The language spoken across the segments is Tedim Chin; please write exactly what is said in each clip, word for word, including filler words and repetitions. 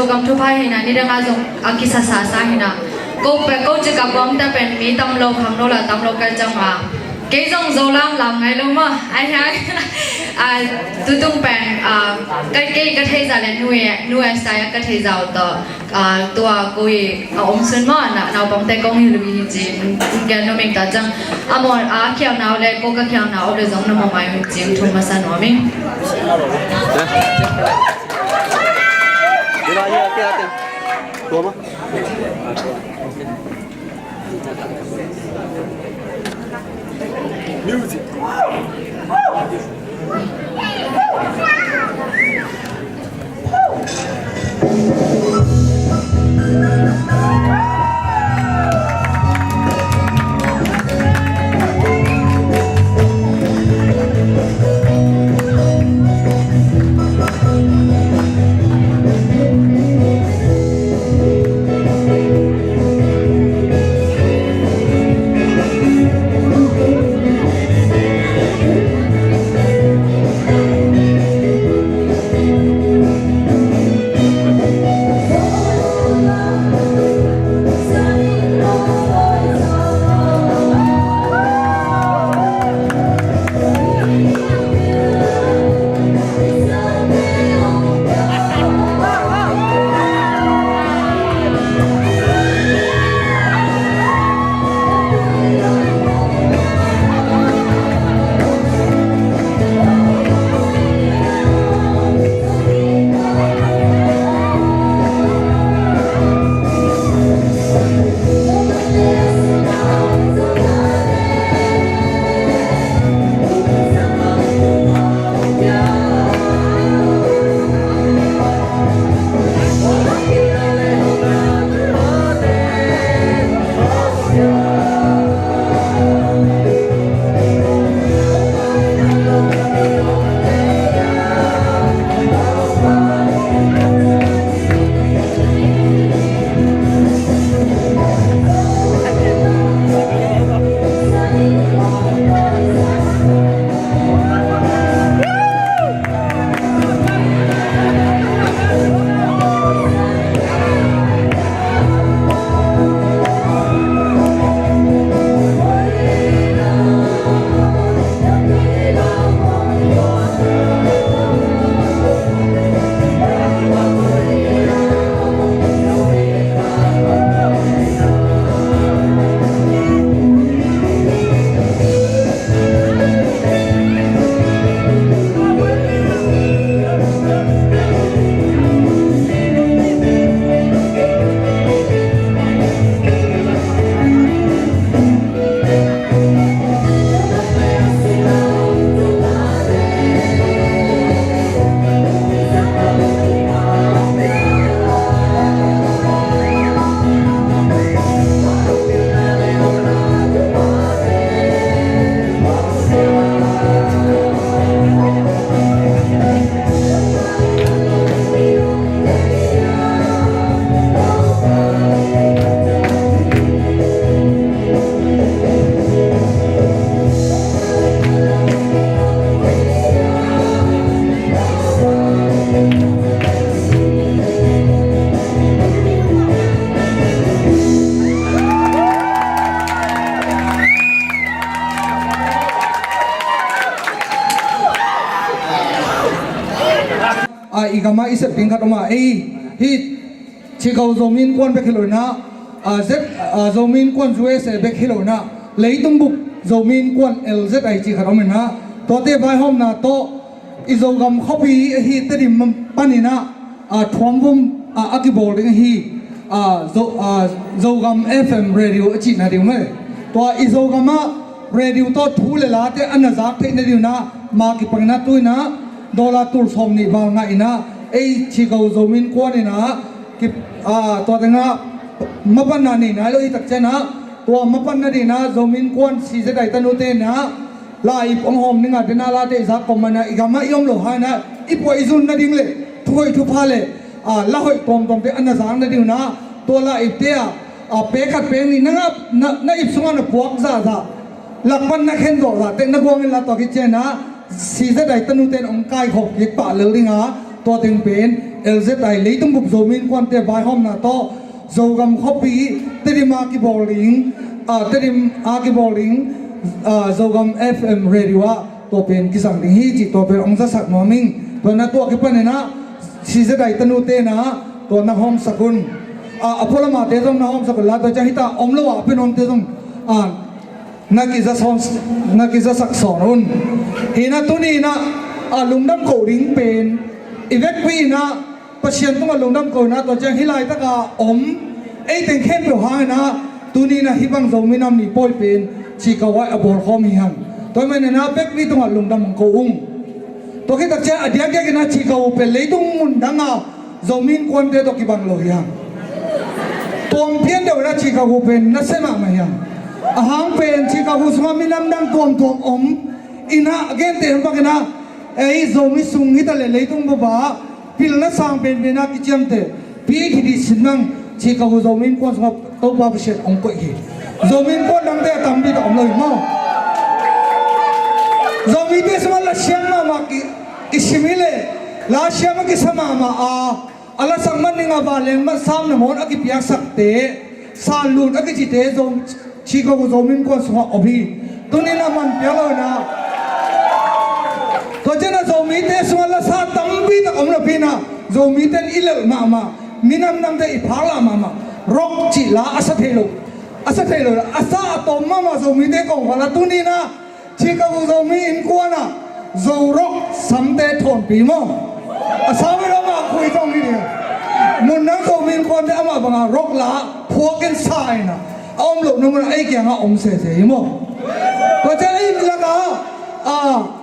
Kam thupha hi na, nidang a zong a kisasa sa hi na. Ko pe, ko ci ka buang ta pen mi tam lo, khang lo la tam lo ka cang a. Kei zong zo lam lam ngai lo ma. Ai hai. A, tutung pen, a, ka, kei ka thei za le nu e, nu e sa ya ka thei za to. A, tua ko i, a, om sun ma na, naupang te kong hi lu hi ci. Gen nu ming ta cang. A mo, a, khial nau le ko ka khial nau le zong na mo mai hi ci. Thum ma sa no ming. A, i gam ah i sep ding khat om a, ei, hih Chico Zomi Innkuan bek hi lo in ah, a, Z, a, Zomi Innkuan U S A bek hi lo in ah, leitung bup Zomi Innkuan L Z I ci khat om in ah, tuate vaihawmna tawh i Zogam khuapi ahi Tedim pan in ah, a, thuamvum, a, a kibawl ding ahi, a, Zo-, a, Zogam F M radio a cihna ding maw. Tua i Zogam ah radio tawh thu le late a na zak theihna ding in ah, ma kipang in ah tu in ah, dollar tul sawmnih val ngah in ah, ei Chico Zomi Innkuan in ah, ki, a, tua teng ah mapanna nei nai lo hi tak ciang ah, tua mapanna ding in ah Zomi Innkuan C Z I tanute in ah, la-ip hong hawm ding a, den a late i zak kawm man ah, i gam ah i om lo hang in ah, i puah i zun nading le, thuhoih thupha le, a, la hoih tuamtuamte a na zak nading in ah, tua la-ipte ah, a, pek khat pek nih, na ngap, na, na ip sungah na puak zahzah, lak pan na khen zawhzah teh na guang in la, tua khit ciang ah, C Z I tanute in hong kaikhawm kik pah lel ding a, tua teng pen, L Z I leitung bup Zomi Innkuante vaihawmna tawh Zogam khuapi Tedim a kibawl ding, ah, Tedim a kibawl ding, ah, Zogam F M radio ah tua pen kizang ding hi cih tua pen hong zasak nuam ing. Tua na tua kipanin ah C Z I tanute na tua na hawmsak un. Ah, a pualamate zong na hawmsak un la, tua ciang hita om lo ah a pia nuamte zong, ah, na kizasawn, na kizasak sawn un. Hi na tuni na, ah, lungdam ko ding pen i vekpi na Pasian tungah lungdam ko na, tua ciang hih laitaka om ei teng khempeuh hangin ah tuni na hih bang Zomi Nam Ni pawi pen Chicago ah a bawlkhawm hi hang. Tua manin ah vekpi tungah lungdam hong ko ung. Tua khit tak ciang a diakdiakin ah Chicago pen leitung mun danga Zomi Innkuante tawh kibang lo hi hang. Tuam pian deuh in ah Chicago pen nasia mahmah hi hang. A hang pen Chicago sungah minam dang tuamtuam om in ah a gente hong pakin ah ei Zomi sung hita leh leitung bup ah pilna sang penpen a kiciamteh PhD sin mang Chicago Zomi Innkuan sungah Topa Pasian hong koih hi. Zomi Innkuan dangte a tampi tak om lo hi maw? Zomite sungah lasiam mahmah ki, kisim hi leh lasiam a kisa mahmah a, a lasak man dingah vanleng mat sam na mawn a kipiaksakte Sanlun a kicite Zo, Chicago Zomi Innkuan sungah om hi. Tuni na man piak lo na. Tua ciang a Zomite sungah lasa tampi tak om napi na Zomite in i lelh mahmah, minam dangte i phaklah mahmah. Rock cih la a sa thei lo, a sa thei lo, a sa a tawm mahmah Zomite kong khala tuni na Chicago Zomi Innkuan ah Zo rock samte thawnpi maw? A sa ve lo mah khui tong hi ding. Mun dang Zomi Innkuante amah banga rock la phuakin sa in ah a om lohna munah ei kiangah om sese hi maw? Tua ciang ei lakah a,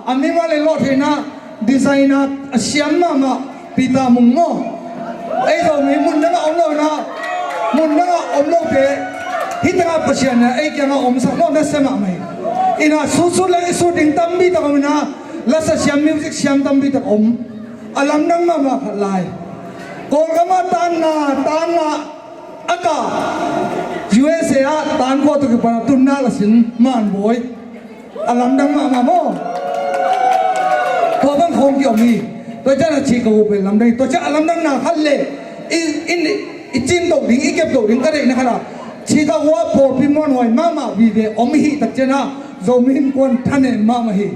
a mimal in lawhtheihna designer a siam mahmah Peter Mung maw? Ei Zomi mun dangah om lo na, mun dangah om lote hih tengah Pasian in ei kiangah omsak maw, nasia mahmah hi. In ah sutsut leng i sut ding tampi tak om in ah, lasa siam, music siam tampi tak om. A lamdang mahmah khat lai. Kawlgam ah tanna, tanna a kah U S A ah tankhua tawh kipan a tunna la sin manbawi. A lamdang mahmah maw? Tua bang khawng kiom hi. Tua ciang a Chicago pen lamdang hi. Tua ciang a lamdang na khat leh i, i, i cin toh ding, i kep toh ding ka deihna khat ah Chicago ah pawlpi muanhuai mahmah vive om i hih tak ciang a Zomi Innkuan thanem mahmah hi.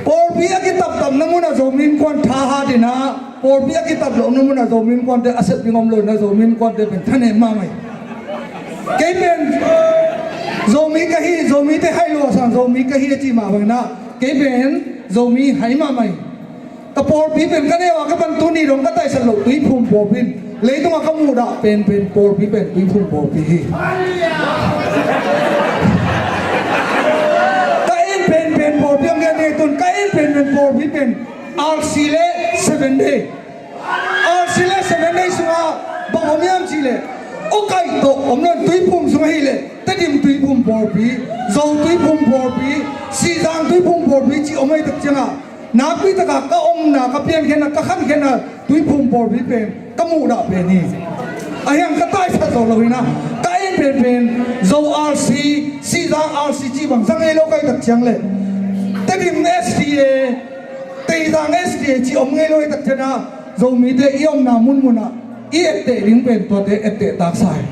Pawlpi a kitaptapna munah Zomi Innkuan thahat in ah, pawlpi a kitap lohna munah Zomi Innkuante a sep ding om lo in ah, Zomi Innkuante pen thanem mahmah hi. Kei pen Zomi ka hi, Zomite hai lo a sang Zomi ka hi a cih mah bangin ah, kei pen Zomi hai mahmah hi. Ka pawlpi pen ka neu a ka pan tuni dong ka taisat loh Tuiphum pawlpi in, leitungah ka muhdah penpen pawlpi pen Tuiphum pawlpi hi. Ka en penpen pawlpi om gen ding tun, ka en penpen pawlpi pen R C le Seven Day. R C le Seven Day sungah bang om hiam cih leh, Awkaih tawh om lo in Tuiphum sungah hi leh, Tedim Tuiphum pawlpi, Zo Tuiphum pawlpi, Sihzang Tuiphum pawlpi cih om ahih tak ciangah, nakpi takah ka omna, ka piankhiatna, ka khankhiatna Tuiphum pawlpi pen ka muhdah pen hi. Ahi hang ka taisat zo lo hi na, ka en penpen Zo R C, Sihzang R C cih bang zang ngei lo ka hih tak ciang leh, Tedim S D A, Teizang S D A cih om ngei lo ahih tak ciangah, Zomite i omna munmunah i etteh ding pen tuate etteh taksa hi.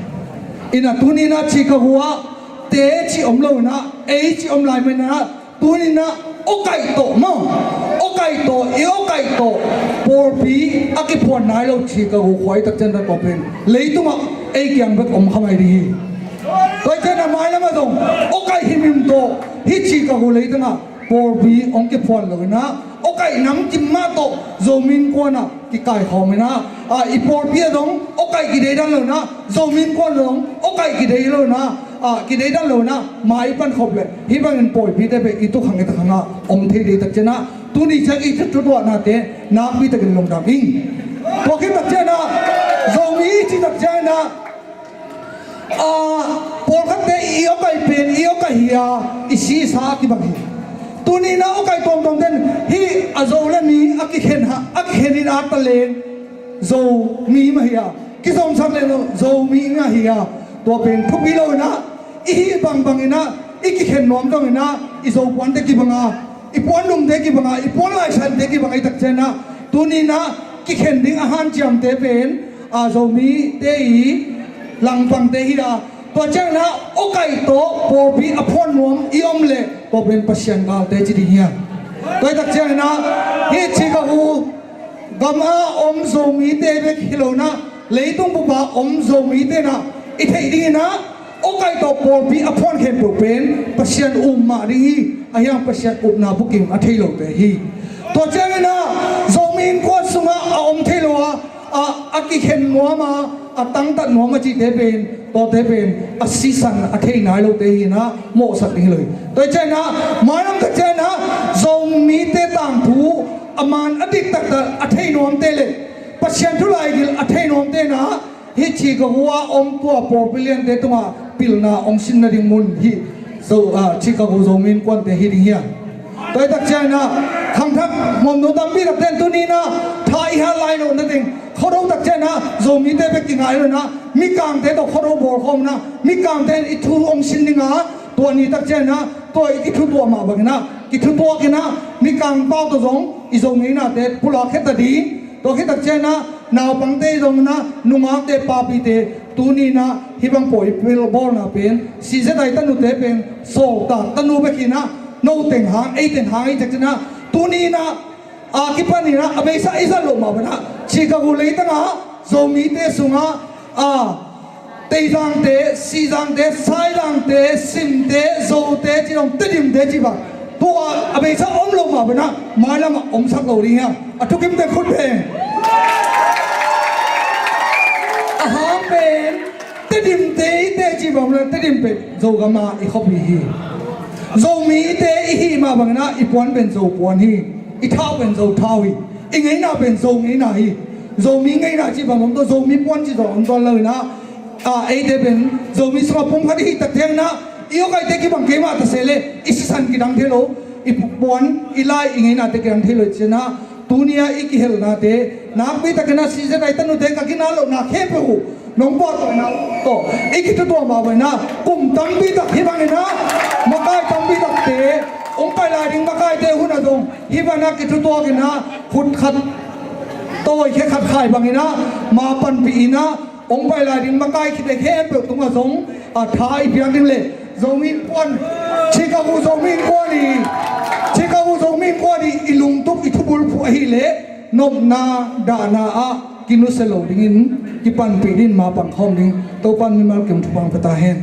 In ah tuni in ah Chicago ah te cih om lo in ah, ei cih om lai man in ah, tuni in ah Awkaih tawh maw, Awkaih tawh, i Awkaih tawh pawlpi a kiphuan nai lo Chicago khua ahih tak ciang tawh pen leitungah ei kiang bek om kha mai ding hi. Tua ahih ciangah mailamah zong Awkaih himhim tawh hih Chicago leitungah pawlpi hong kiphuan lo in ah, Awkaih namkim mah tawh Zomi Innkuan ah kikaikhawm in ah, ah, i pawlpi ah zong Awkaih kideidan lo in ah, Zomi Innkuan zong Awkaih kidei lo in ah, ah, kideidan lo in ah, mai i pankhop leh hih bangin pawlpite pen i tukhang i takhang ah om thei ding tak ciangah, tuni ciang i thutuahnate nakpi takin lungdam ing. Tua khit tak ciangah Zomi i cih tak ciangah, ah, pawlkhatte i Awkaih pen i Awkaih hi a, i sisa a kibang hi. Tuni in ah Awkaih tuamtuamte in hih a Zo le mi a kikhen ha, a kikhen in a talent Zomi mah hi a, kizomsak le Zomi mah hi a, tua pen thupi lo in ah, i hih bangbang in ah, i kikhen nuam zong in ah, i Zo puante kibang a, i puan dumte kibang a, i puan laisante kibang ahih tak ciangah, tuni in ah kikhen ding a hanciamte pen a Zomite i langpangte hi a, tua ciangin ah awkaih tawh pawlpi a phuan nuam i om leh tua pen Pasian galte ci ding hi a. Tua hi tak ciangin ah hih Chicago gam a om Zomite bek hi lo in ah leitung bup a om Zomite in ah i theih dingin ah awkaih tawh pawlpi a phuan khempeuh pen Pasian um mah ding hi. Ahi hang Pasian upna bukim a thei lote hi. Tua ciangin ah Zomi Innkuan sungah a om thei lo a, a, a kikhen nuam a, a tangtat nuam a cihte pen, tuate pen a sisan a thei nai lote hi in ah mawhsak ding hi lo hi. Tua ciangin ah mailam tak ciangin ah Zomite tangthu a man a dik taktak a thei nuamte le Pasian thu laigil a thei nuamte in ah hih Chicago a om tua pawlpi liante tungah pilna hong sin nading mun hih Zo, ah, Chicago Zomi Innkuante hi ding hi a. Tua hi tak ciangin ah khangthak mawmnu tampi takte in tuni in ah tha i hat lai loh nading khuado tak ciangin ah Zomite bek kingai lo in ah Mikangte tawh khuado bawl khawm in ah Mikangte in i thu hong sin ding a, tua ni tak ciangin ah tua i kithutuah mah bangin ah kithutuak in ah Mikang pau tawh zong i Zo ngeinate pulak khia ta ding. Tua khit tak ciangin ah naupangte i zong in ah nungakte papite tuni in ah hih bang pawi pil bawlna pen C Z I tanute pen sawltak tanu bek hi in ah no teng hang ei teng hang ei tak ciangin ah tuni in ah a kipan in ah a beisa i zat loh mah bangin ah Chicago leitang ah Zomite sungah a Teizangte, Sihzangte, Saizangte, Simte, Zote ci dong Tedimte ci bang tua a beisa om lo mah bangin ah mailam ah omsak lo ding hi a. A thukim teng khut beng. A hang pen Tedimte i te ci bang bangin ah Tedim pen Zogam a i khuapi hi. Zomite i hih mah bangin ah i puan pen Zo puan hi. I thau pen Zo thau hi. I ngeina pen Zo ngeina hi. Zomi ngeina ci bang om tawh Zomi puan ci zong om tuan lo in ah a, eite pen Zomi sungah pumkhat i hih tak ciangin ah i awkaihte kibang keimah ta se leh i sisan kidang thei lo, i puan i lai i ngeinate kidang thei lo i ciangin ah tuni a i kihelnate nakpi takin ah C Z I tanute ka kinah lohna khempeuh uh nong pawlna tawh i kithutuah mah bangin ah kum tampi tak hih bangin ah makai tampi takte hong pai lai ding makaite hun ah zong hih bangin ah kithutuak in ah khut khat tawi khe khat khai bangin ah ma panpih in ah hong pai lai ding makai khite khempeuh tungah zong a tha i piak ding le Zomi Innkuan, Chicago Zomi Innkuan i, Chicago Zomi Innkuan i, i lungtup i thubulphuh ahih leh nopna dahna ah kinusia lo dingin kipanpih dingin ma pang khawm ding. Topa'n mimal kim thupha pia ta hen.